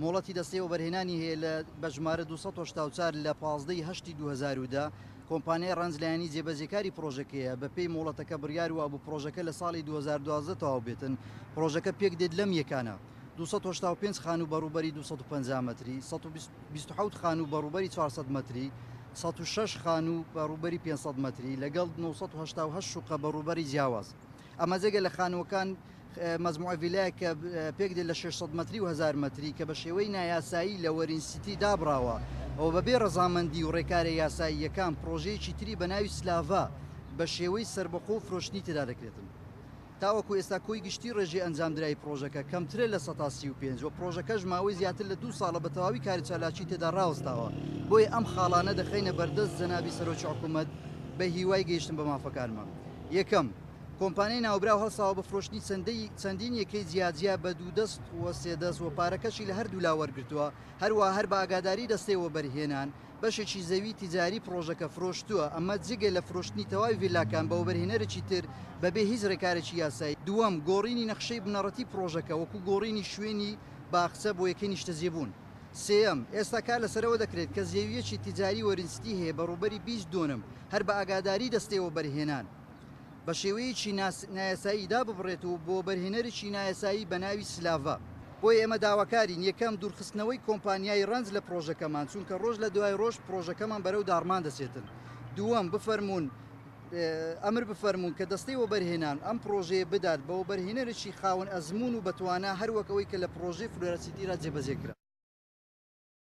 مۆڵەتی دەستەی وەبەرهێنانی هەیە لە بە ژمارە 284 لە 15 ی هەشتی 2010. کۆمپانیای ڕەنج لایەنی جێبەجێکاری پڕۆژەکەیە، بەپێی مۆڵەتەکە بڕیار وابوو پڕۆژەکە لە ساڵی 2012 تەواو بێتن، پڕۆژەکە پێکدێت لەم یەکانە، 285 خانوو بە ڕووبەری 250 مەتری، 127 خانوو بە ڕووبەری 400 مەتری، 106 خانوو بە ڕووبەری 500 مەتری، لەگەڵ 988 شوقە بە ڕووبەری جیاواز. ئەمە جگە لە خانووەکان مەجموعە ڤیلایەک کە پێکدێت لە 600 مەتری و 1000 مەتری کە بە شێوەی نایاسایی لە وەرین سیتی دابڕاوە و بەبێ ڕەزامەندی و ڕێکارە یاساییەکان پڕۆژەیەکی تری بە ناوی سلاڤا بە شێوەی سەربەخۆ و فرۆشتنی تێدا دەکرێتن. تاوەکو ئێستا کۆی گشتی ڕێژەی ئەنجامدراوی پڕۆژەکە کەمترە 35% و پڕۆژەکەش ماوەی زیاتر لە دوو ساڵە بە تەواوی کاری چالاکی تێدا ڕاوەستاوە، بۆیە ئەم خاڵانە دەخەینە بەردەست جەنابی سەرۆکی حکومەت بە هیوای گەیشتن بە مافەکانمان. یەکەم، کۆمپانیای ناوبراو هەڵساوە بە فرۆشتنی چەندەی چەندین یەکەی جیاجیا بە دوو دەست و سێ دەست و پارەکەشی لە هەردوولا وەرگرتووە، هەروەها هەر بە ئاگاداری دەستەی وەبەرهێنان بەشێکی زەوی تیجاری پڕۆژەکە فرۆشتووە، ئەمە جگە لە فرۆشتنی تەواوی ڤیلاکان بە وەبەرهێنەرێکی تر بەبێ هیچ رێکارێکی یاسایی. دووەم، گۆڕینی نەخشەی بنەڕەتی پڕۆژەکە وەکو گۆڕینی شوێنی باخچە بۆ یەکەی نیشتەجێبوون. سێیەم، ئێستا کار لەسەرئەوە دەکرێت کە زەوییەکی تیجاری وەرین سیتی هەیە بە ڕووبەری 20 دۆنم هەر بە ئاگاداری دەستەی وەبەرهێنان بە شێوەیەکی نایاسایی داببڕێت و بۆ وەبەرهێنەرێکی نایاسایی بە ناوی سلاڤا. بۆیە ئێمە داواکارین، یەکەم، دوورخستنەوەی کۆمپانیای ڕەنج لە پڕۆژەکەمان، چونکە ڕۆژ لە دوای ڕۆژ پڕۆژەکەمان بەرەو داڕمان دەچێتن. دووەم، بفەرموون ئەمر بفەرموون کە دەستەی وەبەرهێنان ئەم پڕۆژەیە بدات بە وەبەرهێنەرێکی خاوەن ئەزموون و بەتوانا هەروەک ئەوەی کە لە پڕۆژەی فلۆرا سیتیدا جێبەجێ کرا.